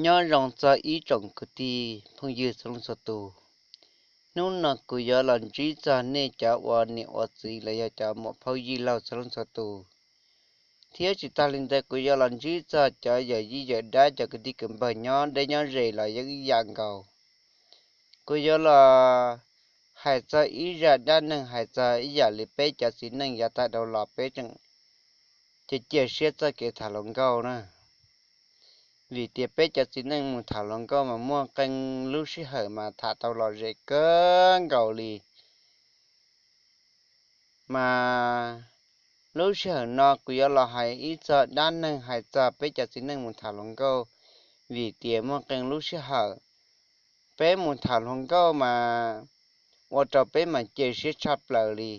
Nyob zoo txog ib tsoom kwv tij phooj ywg txhua leej txhua tus. Hnub no kuv yuav los ntsib txog nej cov ua niam ua txiv los yog cov muam phauj yij laug txhua leej txhua tus, thiab tsis tas li ntawd kuv yuav los ntsib txog cov yawm yij yawm dab cov kwv tij kwv npawg nyob deb nyob ze los yeej ib yam nkaus. Kuv yuav los hais txog ib zaj dab neeg hais txog ib yam li peb cov txiv neej yav tag dhau los peb tseem cia cia siab txoj kev tham hluas nkauj na. Vim tias peb cov txiv neej mus tham hluas nkauj mas muaj qee lub sij hawm mas tham tau lom zem kawg nkaus li. Mas lub sij hawm no kuv yuav los hais ib txog dab neeg hais txog peb cov txiv neej mus tham hluas nkauj, vim tias muaj qee lub sij hawm peb mus tham hluas nkauj mas ua rau peb mas cia siab tshaj plaws li.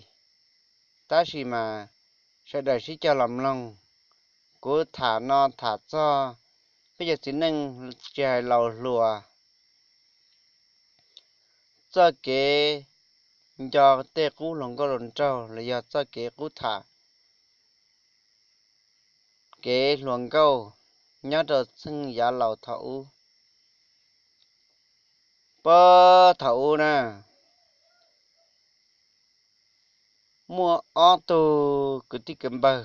Tab sis mas sawv daws sib cog los mloog, kuv tham no tham txog peb cov txiv neej tsis hais laus hluas txoj kev nco tej qub hluas nkauj hluas nraug los yog txoj kev qub tham kev hluas nkauj nyob rau txheej yav laus thaum ub. Puag thaum ub na, muaj ob tug kwv tij kwv npawg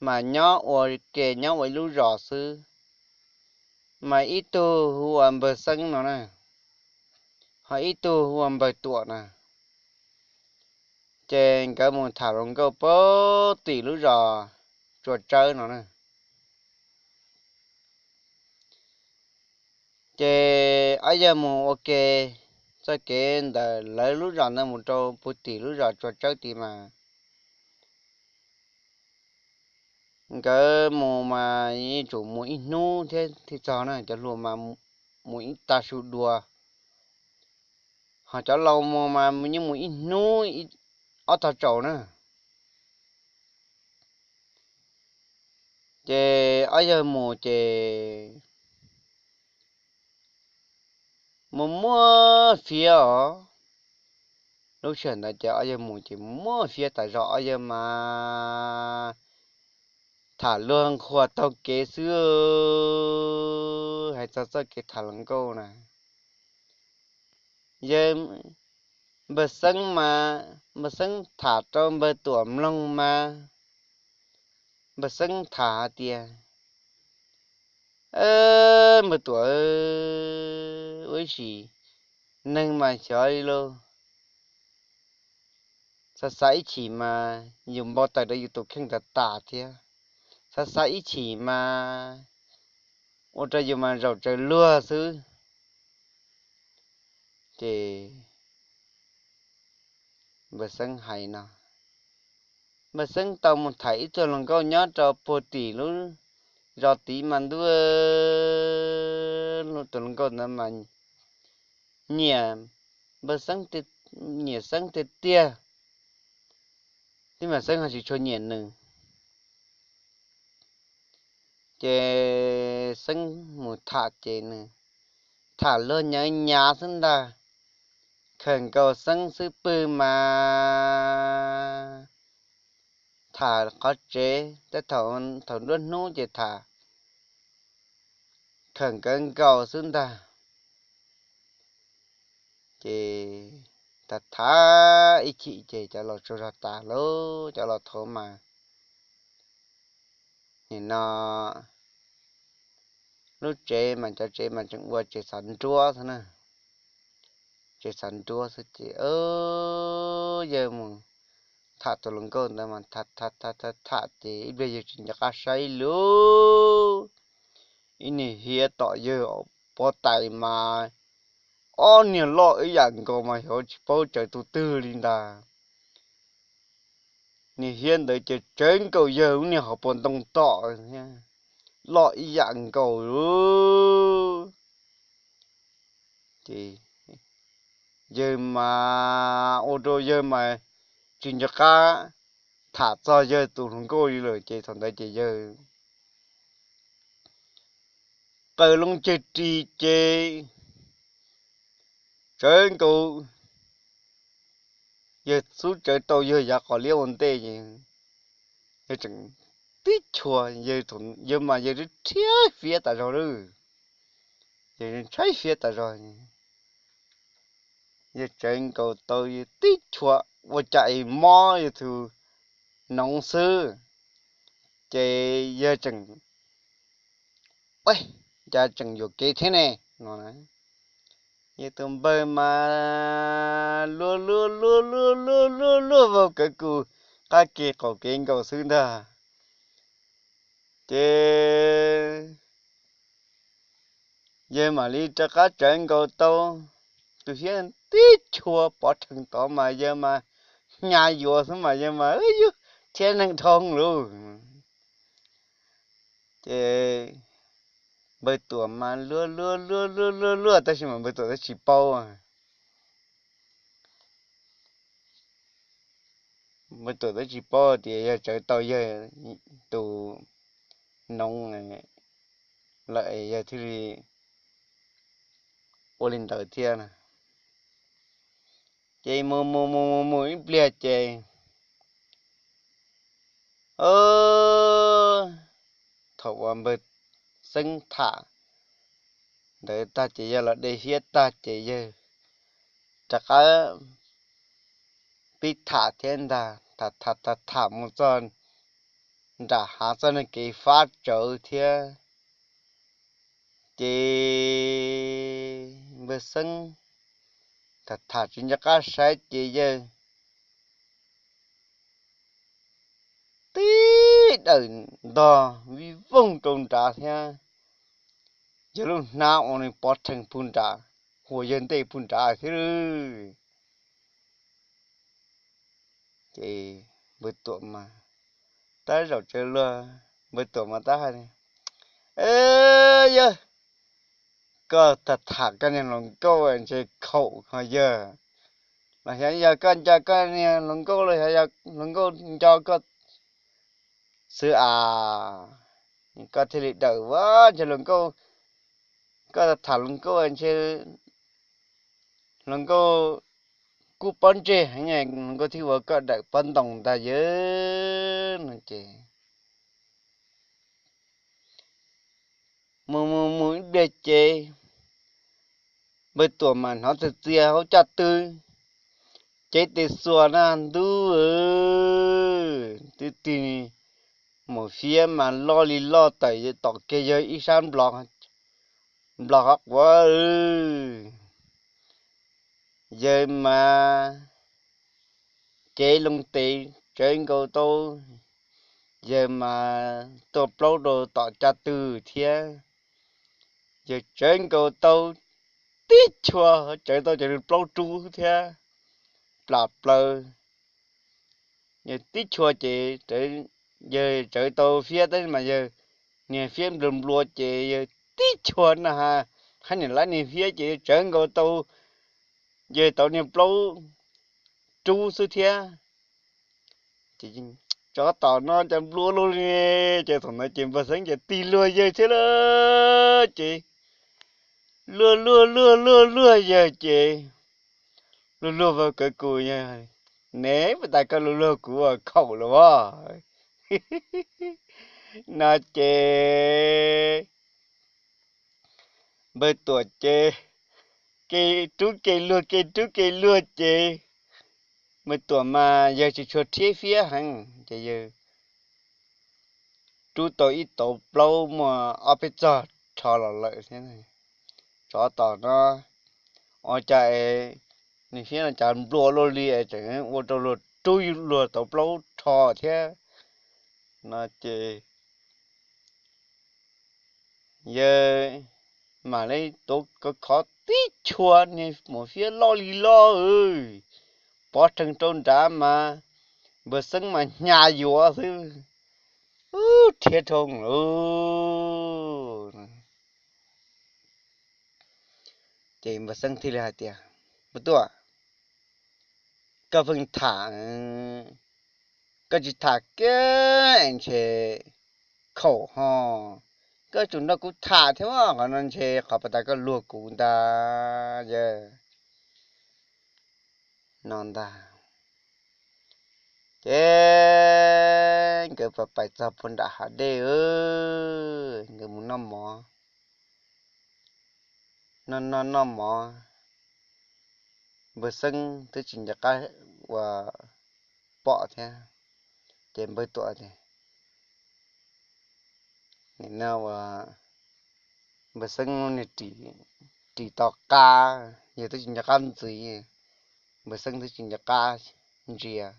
mas nyob ua ke nyob ua ib lub zos xwb, mas ib tug hu ua npawg Xeeb no na, ho ib tug hu ua npawg Tuam na. Ces nkawd mus tham hluas nkauj puag tim lub zos Tsua Tsawb no na. Ces ob yawg mus ua ke txoj kev ntawm lawv lub zos ntawd mus rau puag tim lub zos Tsua Tsawb tid mas nkawd mus mas yeej tsum mus ib hnub thiab thiaj txog na, cov hluas mas mus ib tag su dua, ho cov laus mus mas yeej mus ib hnub ob tog tsaus na. Ces ob yawg mus ces mus muaj fiab os. Lub sij hawm ntawd ces ob yawg mus ces muaj fiab tas zog, ob yawg mas tham luag nqhuas taug kev xwb, hais txog txoj kev tham hluas nkauj na. Yawg npawg Xeeb mas npawg Xeeb tham rau npawg Tuam mloog mas npawg Xeeb tham hais tias, npawg Tuam, ua ib sim neeg mas xyov li lauj, xav xav ib chim mas yus npau taws rau yus tus kheej tas tas thiab, xav xav ib chim mas ua rau yus mas zaum tsaws luag xwb. Ces npawg Xeeb hais no, npawg Xeeb tau mus tham ib tug hluas nkauj nyob rau puag tim lub zos tid mas ntuj, tus hluas nkauj ntawd mas nyiam npawg Xeeb, nyiam Xeeb tiag tiag, thiab mas Xeeb ho tsis tshua nyiam nws. Ces Xeeb mus tham ces nws tham luag nyav nyav xwb ntag, khawm nkaus Xeeb xwb pwg mas tham qhov tsev, tej thaum nruab hnub ces tham khawm nkawd nkaus xwb ntag. Ces tham tham ib chim ces cov laus tsaug zog tas lauj, cov laus thaud mas nim no lub tsev mas cov tsev mas tseem ua tsev xav nruab xwb na, tsev xav nruab xwb ces yawg mus tham tus hluas nkauj ntawd mas tham tham tham tham ces ib pliag yawg tsis nco qab saib lub ib niag hiav tom yawg puag tais mas ob niag loj ib yam nkaus mas xyov tsis paub tsawv tus twg li ntag. Niag hiav ntawd ces tsawv nkaus yawg lub niag hauv paus ntoo tom thiab, loj ib yam nkaus. Ces yawg mas ua rau yawg mas tsis nco qab tham txog yawg tus hluas nkauj li lawm ces thaum ntawd ces yawg qaws loo ceg ris ces tsawv nkaus, yawg xub tsawv tau yawg yav qos liab ua ntej ces yawg tseem ti tib chua, yawg mas yawg rhiab fiab tas zog lawm, yawg rhiab fiab tas zog. Yawg tsawv nkaus tau yawg tib chua, ua cas es mob yawg tus noov xwb, ces yawg tseem, ua cas tseem yuam kev thiab ne no. Yawg tus npawg mas luag luag luag luag luag luag luag vau kawv kus qab kev qaum kev nkaus xwb ntag. Ces yawg mam li rov qab tsawv nkaus tau tus fiab tib chua, pov rhees tod mas yawg mas hnyav yuav xwb mas yawg mas yug thiab neeg dhau lawm. Ces npawg Tuam mas luag luag luag luag luag luag tab sis mas npawg Tuam twb tsis paub. Npawg Tuam twb tsis paub tias yawg tsawv tau yawg tus noov lawm yawg thiaj li ua li ntawd thiab na. Ces mus mus mus mus mus ib pliag ces thaum uas npawg Xeeb tham ntawd tag ces yawg los de fiab tag ces yawg rov qab pib tham thiab ntag, tham tham tham tham mus txog nram hav txoj neeg kev fab tsawv thiab. Ces npawg Xeeb tham tham tsis nco qab saib ces yawg tib daim ntog vij voog rau nrad thiab, yawg lub hnab ua nws pov rhees puag nrad, hua yawg ntej puag nrad thiab. Ces npawg Tuam mas tab zaum tsawv luag, npawg Tuam mas tab hais tias, Yawg, koj tham tham koj niag hluas nkauj ntshe khaum ho yawg, los xyov yog koj nco koj niag hluas nkauj los xyov yog hluas nkauj nco koj xwb as, koj thiaj li dawm ua ntshe hluas nkauj, koj tham hluas nkauj ntshe hluas nkauj kub pob ntseg heev, hluas nkauj thiaj ua koj dawm pob ntoo ntag yawg no ces mus mus mus ib pliag ces npawg Tuam mas hnov txias txias hauv caj tw, cev tes xuas na ntuj, twb tig mus fiab mas loj li loj tawm tom kiag yawg ib sab nplog qhov quav. Yawg mas cev loo tes tsawv nkaus tau, yawg mas tuaj plaub rau tom caj tw thiab. Yawg tsawv nkaus tau tib chua, tsawv tau cov plaub rub thiab plam plaws. Yawg tib chua ces yawg tsawv tau fiab tab sis mas yawg niag fiab nplua nplua ces yawg tib chua na, hab niam lab niag fiab ces yawg tsawv nkaus tau, yawg tau niag plaub rub xwb thiab. Tsov tom no cas nplua luaj li, ces thaum ntawd ces npawg Xeeb ces tig luag yawg thiab lawm ces luag luag luag luag luag yawg ces luag luag vau kawv kus yawg, Ne, puas tas koj luag luag kuv ua khaum los as? No ces npawg Tuam ces kev rub kev luag kev rub kev luag ces npawg Tuam mas yawg tsis tshua rhiab fiab heev ces yawg rub tau ib tauv plaub muaj ob peb txog rho los lawm thiab. Tsov tom no, ua cas es niag fiab no cas nplua luaj li es tseem ua rau luag rub luag tauv plaub rho thiab no ces yawg mam li tuav khov khov tib chua, niag maum fiab loj li loj, pov rhees rau nrad mas npawg Xeeb mas hnyav yuav xwb, rhiab dhau lawm. Ces npawg Xeeb thiaj li hais tias, Npawg Tuam, koj pheej tham, koj tsis tham kiag ntshe khaum ho, koj tsum nrog kuv tham thiab, qhov no ntshe qhov pas tas koj luag kuv ntag yawg no ntag. Ces nkawd pais pais txog puag nram hav dej, nkawd mus noj mov, noj noj noj mov, npawg Xeeb twb tsis nco qab uas pom thiab. Ces npawg Tuam tias, nim no uas npawg Xeeb ris, ris to qab, yog twb tsis nco qab ntxiv, npawg Xeeb twb tsis nco qab ntsia,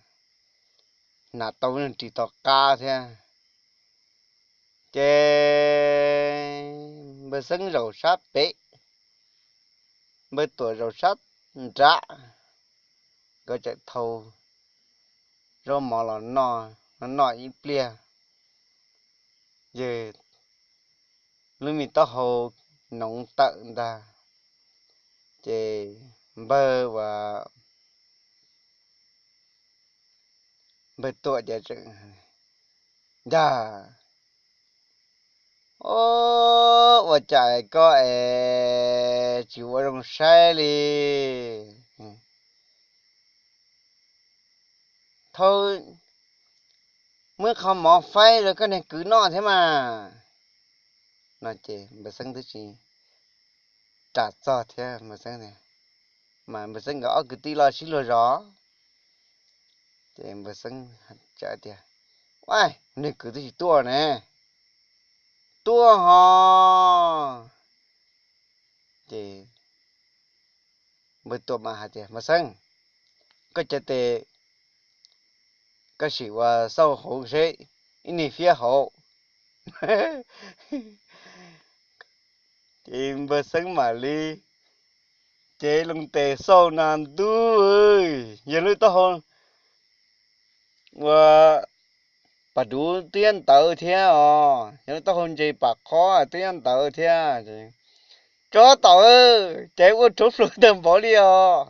hnav tau ris to qab thiab. Ces npawg Xeeb zaum sab pem, npawg Tuam zaum sab nrad, nkawd tseem thau zaub mov los noj, noj ib pliag, yawg lub me taub hau noov tawm ntag. Ces npawg uas npawg Tuam ces tseem, ntag, o, ua cas koj es tsis ua zoo saib li? Thau, muab qhov mov faib rau koj niag kwv noj thiab mas. No ces npawg Xeeb twb tsis ram txog thiab, npawg Xeeb, mas npawg Xeeb nkawd ob kwv tij los sib luag zos. Ces npawg Xeeb txawm tias, ua, niag kwv twb tsis tuaj ne, tuaj ho. Ces npawg Tuam mas hais tias, npawg Xeeb, koj cov tes koj sim ua xauj hauv seb ib niag fiab hauv. Ces npawg Xeeb mam li cev loo tes xauj na, ntuj, yog lub taub hau uas pas duv twb nyob ntawd thiab os, yog lub taub hau ntses pas qhob twb nyob ntawd thiab. Tsob tom, ces ua rhuav plawg tag npaum li os.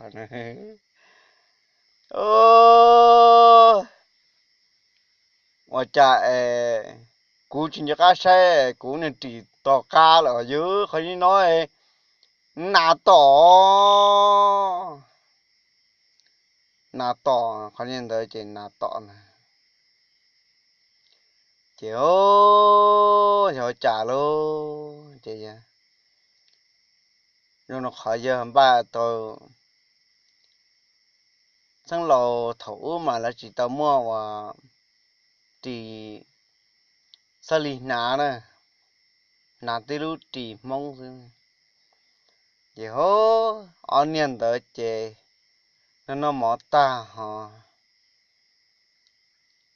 Ua cas es kuv tsis nco qab saib, kuv niag ris to qab lawm, yog qhov no nas tom, nas tom, qhov ntawd ces nas tom na. Ces yog ua cas lauj, ces zoo rau qhov yawg npaj tau, xeeb laus thaum ub mas lawv tsis tau muaj uas ris xab li hnav na, hnav tib lub ris Hmoob xwb. Ces ob niag ntawd ces noj noj mov tag ho,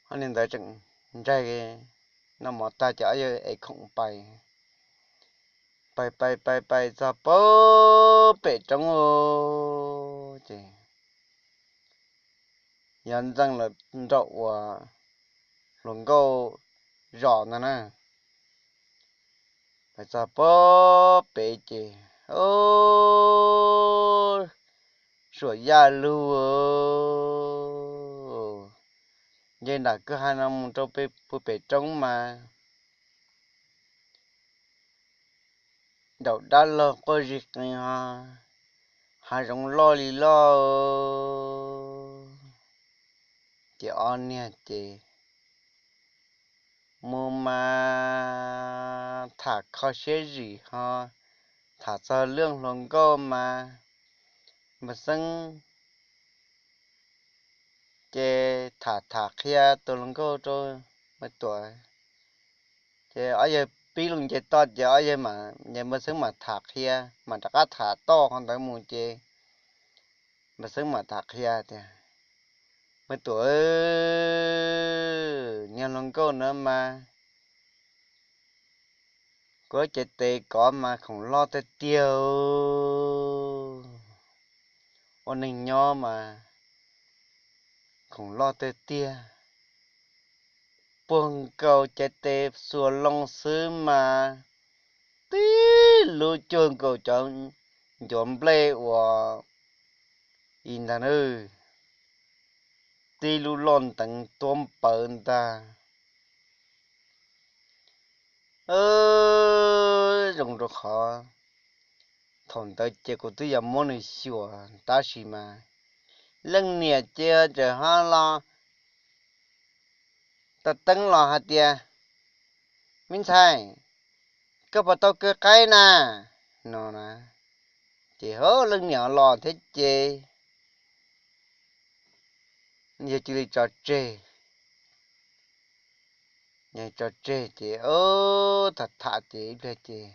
ob niag ntawd tseem ntsaig, noj mov tag ces ob yawg ev khoom pais, pais pais pais pais txog pem roob ces yog ntxeej lawm nraum uas hluas nkauj zos ntag na. Pais txog pem ces, suam yaj lug, nce nram kwj ha no mus rau pem roob mas nraum dab laug quaj zig qees, hav zoov loj li loj. Ces ob niag ces mus mas tham kho siab zim ho, tham txog lub hluas nkauj mas npawg Xeeb ces tham tham qhia tus hluas nkauj rau npawg Tuam. Ces ob yawg pib loo nce toj ces ob yawg, npawg Xeeb mas tham qhia, mas rov qab tham toj qhov ntawd mus ces npawg Xeeb mas tham qhia tias, npawg Tuam, niag hluas nkauj no mas kuv cev tes kov mas khoom loj tiag tiag, ua neeg nyob mas khoom loj tiag tiag. Puag nkaus cev tes xuas loo xwb mas tib lub cuag nkaus cov ncuav nplej uas i ntag na, tib lub loj nteev tuab npawv ntag. Zoo rau qhov thaum ntawd ces kuv twb yuav muab nws xyuas tab sis mas leej niam ces tseem ho los taws teeb los hais tias, Me ntxhais, koj puas tau kaw qaib na? No na. Ces ho leej niam los thiab ces yawg cia li tso tseg. Yawg tso tseg ces tham tham ces ib pliag ces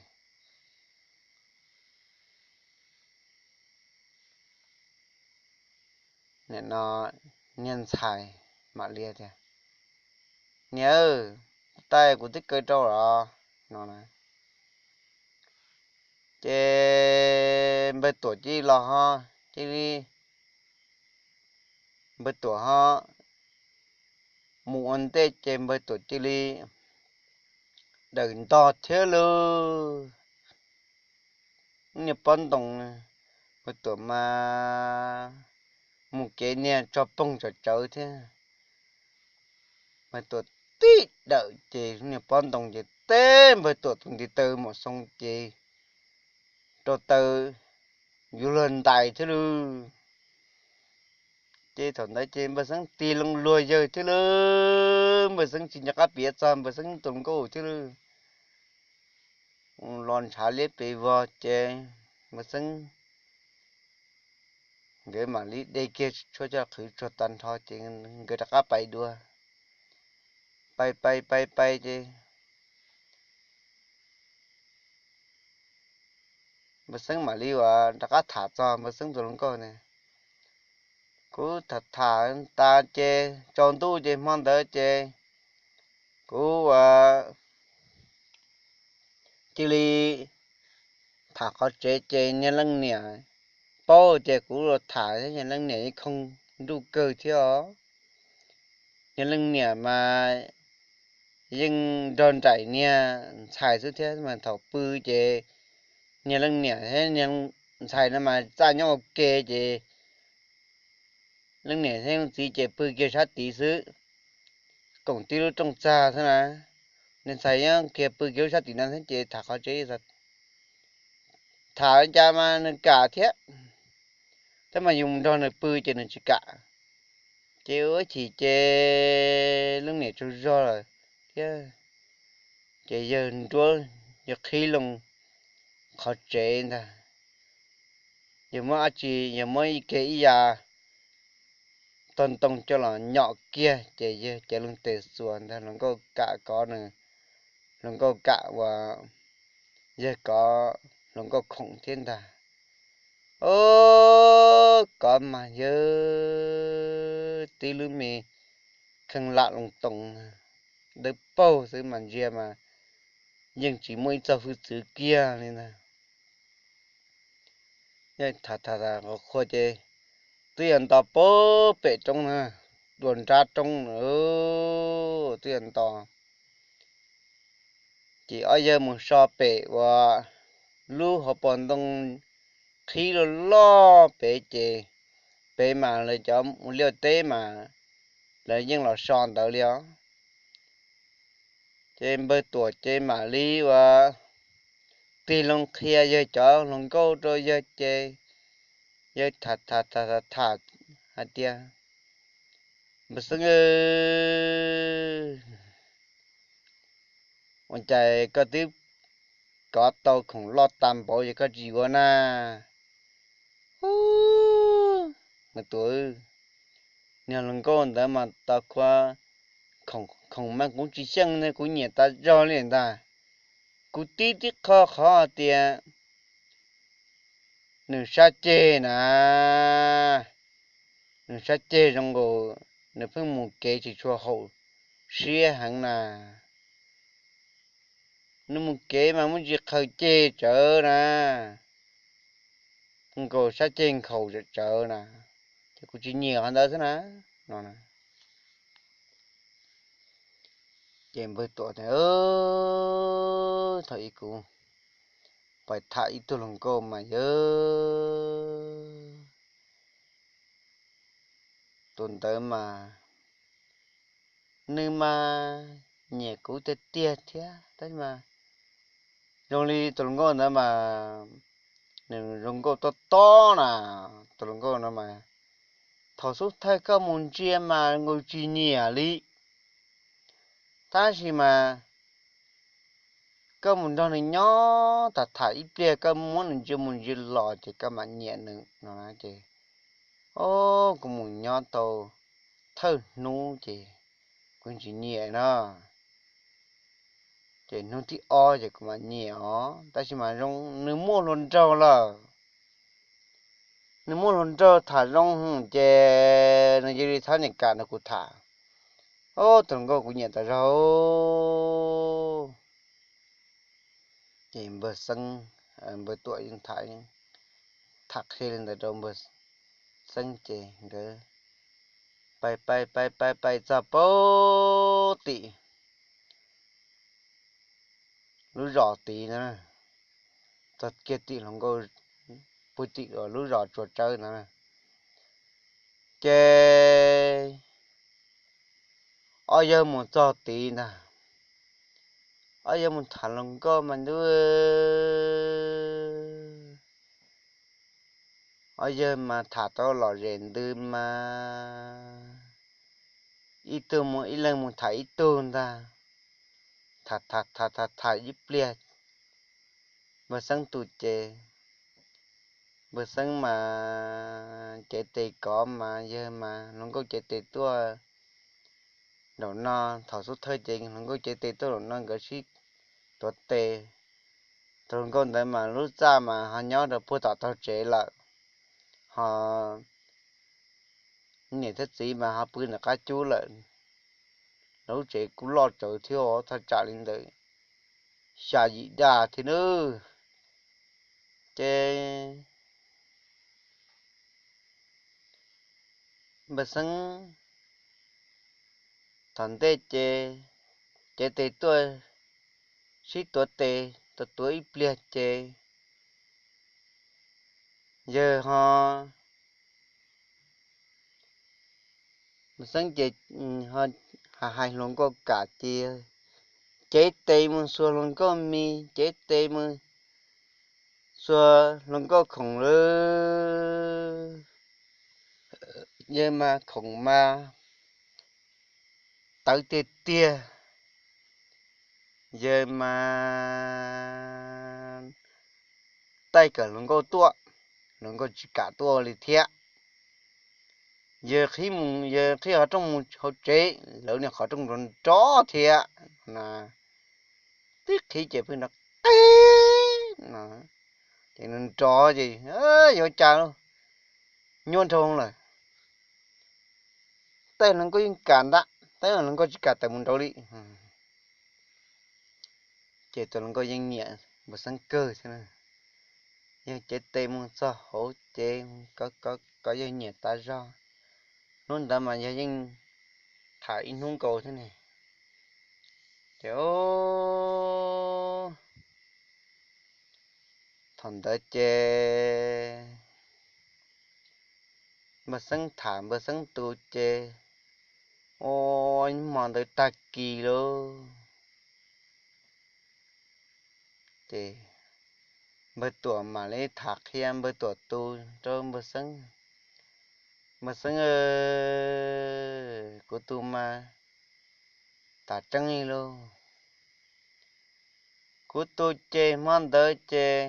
nim no niag ntxhais mam li tias, Niam, tais kuv twb kaw rau los. No na. Ces npawg Tuam cia li los ho, cia li npawg Tuam ho mus ua ntej ces npawg Tuam cia li dawm ntog thiab lawm. Niag pob ntoo, npawg Tuam mas mus kev niag tso poog tsawv tsawv thiab. Npawg Tuam tib dawm ces niag pob ntoo ces teb npawg Tuam tus ntiv taw mus xoo ces rau taw yuav luag ntais thiab lawm. Ces thaum ntawd ces npawg Xeeb tig loo luag yawg thiab lawm, npawg Xeeb tsis nco qab piav txog npawg Xeeb tus hluas nkauj thiab lawm. Los ntshav liab pes vog ces npawg Xeeb nkawd mam li de kiag tshuaj coj qhwv tsuag tag nrho ces nkawd rov qab pais dua. Pais pais pais pais ces npawg Xeeb mam li ua rov qab tham txog npawg Xeeb tus hluas nkauj na. Kuv tham tham tas ces tsaus ntuj ces hmo ntawd ces kuv ua cia li tham qhov tsev ces niag leej niam paub tias kuv los tham thiab, niag leej niam yeej khoo nruj kawg thiab os. Niag leej niam mas yeej nrog nraim niag ntxhais xwb thiab mas thaum pw ces niag leej niam thiab niag ntxhais no mas txaj nyob ua ke ces leej niam thiab leej txiv ces pw kiag sab tid xwb, koom tib lub rooj txag xwb na. Niag ntxhais nyob kiag pw kiag lub sab tim no thiab ces tham qhov tsev, tham li cas mas nws kam thiab, tab mas yus mus nrog nws pw ces nws tsis kam. Ces ua chim ces leej niam tsaug zog lawm thiab, ces yawg nruab, yawg qhib loo qhov tsev ntag. Yawg muab dab tsi, yawg muab ib ke ib yam tog ntoo coj los nyom kiag ces yawg cev loo tes xuas ntag, hluas nkauj kam kov nws, hluas nkauj kam ua, yawg kov hluas nkauj khoom thiab ntag. Os, kov mas yawg tib lub me kheej lam loo toos, dawb paug xwb mas ntsia mas yeej tsis muaj ib txoj hwj txwv kiag li ntag. Tham tham qhuas qhuas ces twb yog nto pem roob na, dua nrab roob na, twb yog nto. Ces ob yawg mus so pem ua lub hauv paus ntoo qhib loj loj pem ces pem mas lawv cov mus liaj teb mas lawv yeej los so ntawd li os. Ces npawg Tuam ces mam li ua tig loo qhia yawg cov hluas nkauj rau yawg ces yawg tham tham tham tham tham hais tias, Npawg Xeeb, ua cas koj twb kov tau khoom loj tag npaum ces koj tsis yuav na? Ub, npawg Tuam, niag hluas nkauj ntawd mas tau kua khoom mas kuv tsis xyeej ne, kuv nyiam tas zog li ntag. Kuv tib tib qho qhov tias nws sab ceg na, nws sab ceg zoo nkaus nws pheej mus kev tsis tshua haum siab heev na. Nws mus kev mas muaj ntsis qhaws ceg tsawv na, nkaus sab ceg nkhaus tsawv na, ces kuv tsis nyiam qhov ntawd xwb na, no. Ces npawg Tuam tias, Thaum ub kuv pais tham ib tug hluas nkauj mas yawg, tus ntawd mas nws mas nyiam kuv tiag tiag thiab tab mas zoo li tus hluas nkauj ntawd mas nws zoo nkauj tob tob na, tus hluas nkauj no mas thaum xub thawj koj mus ntsia mas nkaus tsis nyiam li, Tab sis mas koj mus nrog nws nyob tham tham ib pliag, koj muab nws ntsia mus ntsia los ces koj mam nyiam nws no ces, o, kuv mus nyob tau thawj hnub ces kuv tsis nyiam no. Ces hnub thib ob ces kuv mam nyiam os, tab sis mas zoo nws muaj hluas nraug lawm. Nws muaj hluas nraug tham zoo ces nws cia li txhob niam kam nrog kuv tham. O, tus hluas nkauj kuv nyiam tas zog. Ces npawg Xeeb, npawg Tuam yeej tham, tham qhia li ntawd rau npawg Xeeb ces nkawd pais pais pais pais pais txog puag tim lub zos tid na, txog kiag tim hluas nkauj, puag tim lub zos Tsua Tsawb no. Ces ob yawg mus txog tid ntag, ob yawg mus tham hluas nkauj mas ntuj, ob yawg mas tham tau lom zem ntws mas ib tug mus ib leeg mus tham ib tug ntag. Tham tham tham tham tham ib pliag, npawg Xeeb tus ces, npawg Xeeb mas cev tes kov mas yawg mas hluas nkauj cev tes tuaj nraum no. Thaum xub thawj ces hluas nkauj cev tes tuaj nraum no nkawd sib tuav tes. Tus hluas nkauj ntawd mas lub txaj mas ho nyob rau puag tom taug tsev lawm, ho niam thiab txiv mas ho pw ntawm qab cub lawm. Lub tsev kuj loj tsawv thiab, thaj tsam li ntawm xya yim daj thiab nawb. Ces npawg Xeeb thaum ntej ces cev tes tuaj sib tuav tes, tuav tuav ib pliag ces yawg ho, npawg Xeeb ces hais hluas nkauj kam ces cev tes mus xuas hluas nkauj mis, cev tes mus xuas hluas nkauj khoom lawm. Yawg mas khoom mas tawv tiag tiag, yawg mas taij kom hluas nkauj tuaj, hluas nkauj tsis kam tuaj li thiab. Yawg qhib mus, yawg qhib qhov rooj mus hauv tsev, lawv niag qhov rooj nrov nrov thiab na, tib qhib ces pheej nrov qig no, ces nrov ces yuav cas nyuaj nrho lawm. Taij hluas nkauj yeej kam ntag, taij hluas nkauj tsis kam tawm mus nraud li. Ces tus hluas nkauj yeej nyiam npawg Xeeb kawg thiab, yawg cev tes mus txog hauv ces kov yawg nyiam tas zog. Hnub ntawd mas yawg yeej tham ib hnub nkaus thiab ne. Ces thaum ntawd ces npawg Xeeb tham npawg Xeeb tus ces, ua hmo ntawd tag kis lauj. Ces npawg Tuam mam li tham qhia npawg Tuam tus rau npawg Xeeb. Npawg Xeeb, kuv tus mas tas tseeb li lauj. Kuv tus ces hmo ntawd ces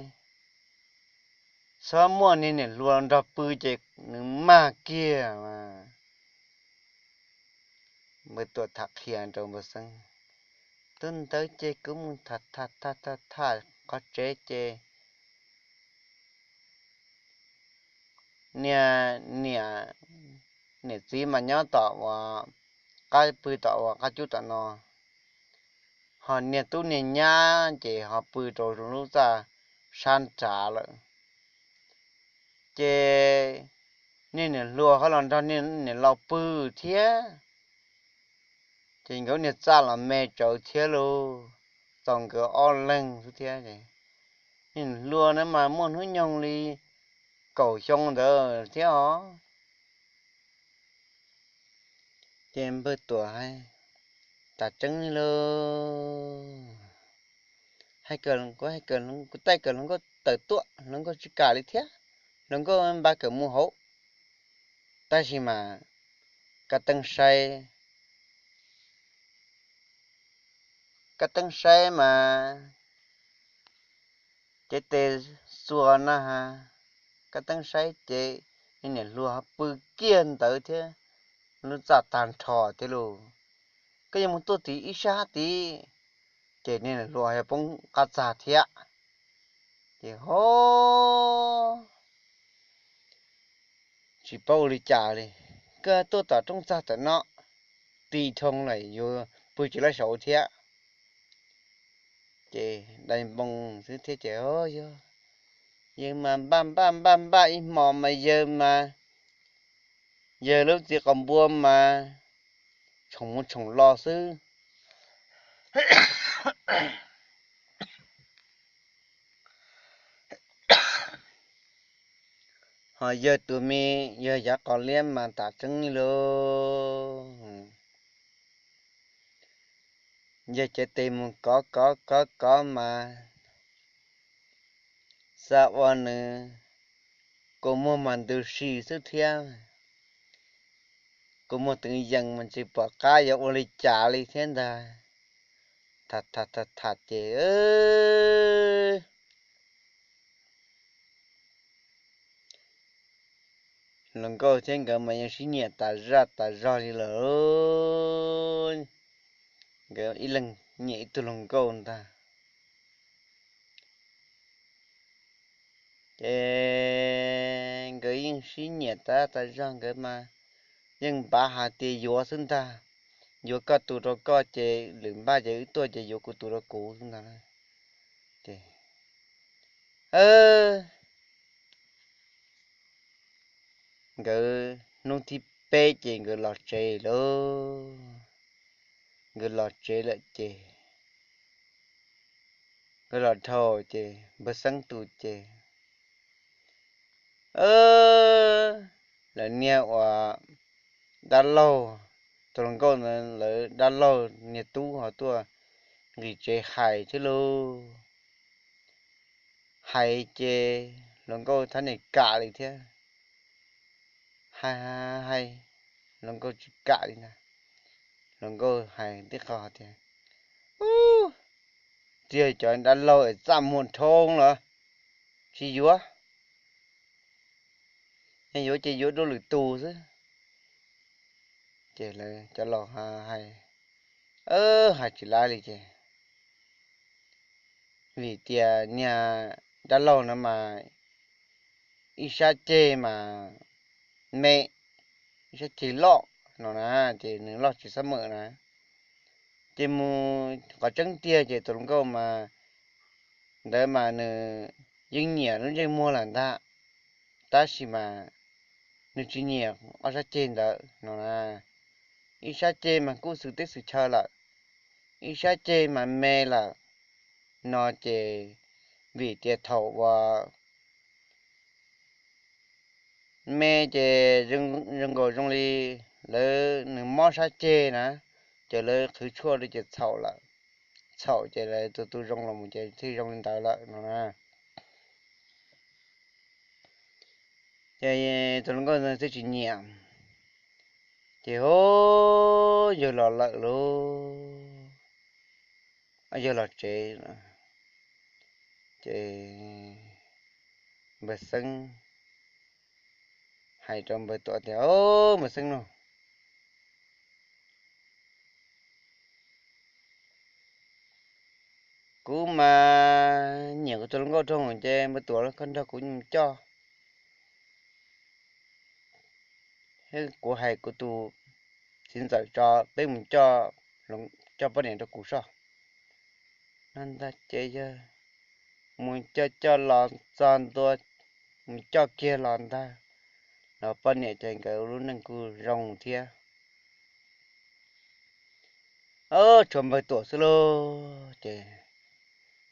txhob muaj niag niam hluas nrog pw ces nws mag kiag mas. Npawg Tuam tham qhia rau npawg Xeeb, tus ntawd ces kuv mus tham tham tham tham tham qhov tsev ces niag niam, niam txiv mas nyob tom uas qab pw tom uas qab cub tom no, ho niag tub niag nyab ces ho pw rau lub txaj sab nrad lawm. Ces niag niam hluas ho los nrog niag niam laus pw thiab, ces nkawd niag txaj los me tsawv thiab lauj, txaus nkawd ob leeg xwb thiab. Niag niam hluas na mas muaj hnub nyoog li kaum xyoo ntawd thiab os. Ces npawg Tuam hais, tas tseeb li lauj, hais, kuv taij kom hluas nkauj tawm tuaj, hluas nkauj tsis kam li thiab, hluas nkauj npaj kom mus hauv. Tab sis mas koj teej sai koj teeb saib mas cev tes xuas na, koj teeb saib ces niam hluas pw kiag ntawd thiab, lub txaj tag nrho thiab lauj. Koj yuav mus tuaj tim ib sab tid, ces niam hluas yog poob qab txag thiab. Ces ho tsis paub ua li cas li, koj tuaj tom rooj txag tom no, ti dhoo lawm yuav pw tsis laib saud thiab. Ces dai npoo xwb thiab ces, yawg mas npaj npaj npaj npaj ib hmo mas yawg mas, yawg lub txiv qos npua mas tshoom mus tshoom los xwb. Ho yawg tus me, yawg yav qos liab mas tam tseeb li lauj. Yawg cev tes mus kov kov kov kov mas xav ua nws kua muag mas ntws si xwb thiab, kua muag twv yees mas tsis pom qab yuav ua li cas li thiab ntag. Tham tham tham tham ces hluas nkauj thiab nkawd mas yeej sib nyiam tas zaj tas zog li lawm. Nkawd ib leeg nyiam ib tug hluas nkauj ntag. Ces nkawd yeej sib nyiam tas tas zog, nkawd mas yeej npav hais tias yuav xwb ntag, yuav koj tus rau koj ces lwm npaj ces wb tuaj ces yuav kuv tus rau kuv xwb ntag. Ces nkawd hnub thib peb ces nkawd los tsev lauj. Nkawd los tsev lawm ces, nkawd los dhau ces npawg Xeeb tus ces, lawv niag uas dab laug, tus hluas nkauj ntawd lawv dab laug niag tub ho tuaj nqis tsev hais thiab lauj. Hais ces hluas nkauj thab niam kam li thiab. Hais hais, hluas nkauj tsis kam li ntag. Hluas nkauj hais tib qho tias, txiv, cov dab laug es txaj muag dhau lawm, tsis yuav. Yog yuav ces yuav dua lwm tus xwb. Ces lawv cov laus hais, hais tsis laib li ces, vim tias niag dab laug no mas ib sab ceg mas me, ib sab ceg loj no na, ces nws loj tsis xab mawm na. Ces mus qhov tseeb tiag ces tus hluas nkauj mas ntawd mas nws yeej nyiam lub ntsej muag lawm ntag, tab sis mas nws tsis nyiam ob sab ceg ntawd no na. Ib sab ceg mas kub xwm teb xwm chaw lawm, ib sab ceg mas me lawm no ces, vim tias thaum uas me ces zoo nkaus zoo li lawv nws mob sab ceg na, ces lawv qhwv tshuaj rau ces txhaum lawm, txhaum ces lawv tus tu zoo los mus ces thiaj zoo li ntawd lawm no na. Ces tus hluas nkauj ntawd twb tsis nyiam, ces ho yawg los lawm lauj, yawg los tsev. Ces npawg Xeeb hais rau npawg Tuam tias, Au, npawg Xeeb lauj, kuv mas nyiam kuv tus hluas nkauj dhau ces npawg Tuam, koj nrog kuv mus coj, kuv hais kuv tus txiv ntxawm tso, peb mus coj, coj poj niam rau kuv soj. No ntag ces yawg mus coj coj los txog ntua, mus coj kiag los ntag, los poj niam ces nkawd lub neej kuj zoo thiab. Tshuav npawg Tuam xwb lauj. Ces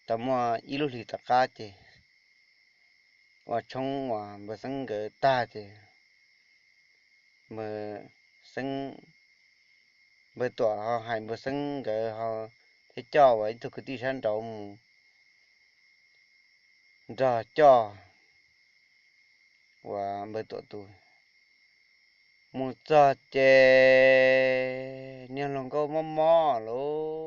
tau muaj ib lub hlis tom qab ces ua tshoob uas npawg Xeeb nkawd tag ces npawg Xeeb, npawg Tuam ho hais npawg Xeeb nkawd ho thiaj coj uas ib tug kwv tij sab nraud mus nrog coj uas npawg Tuam tus. Mus txog ces niag hluas nkauj mob mob lauj.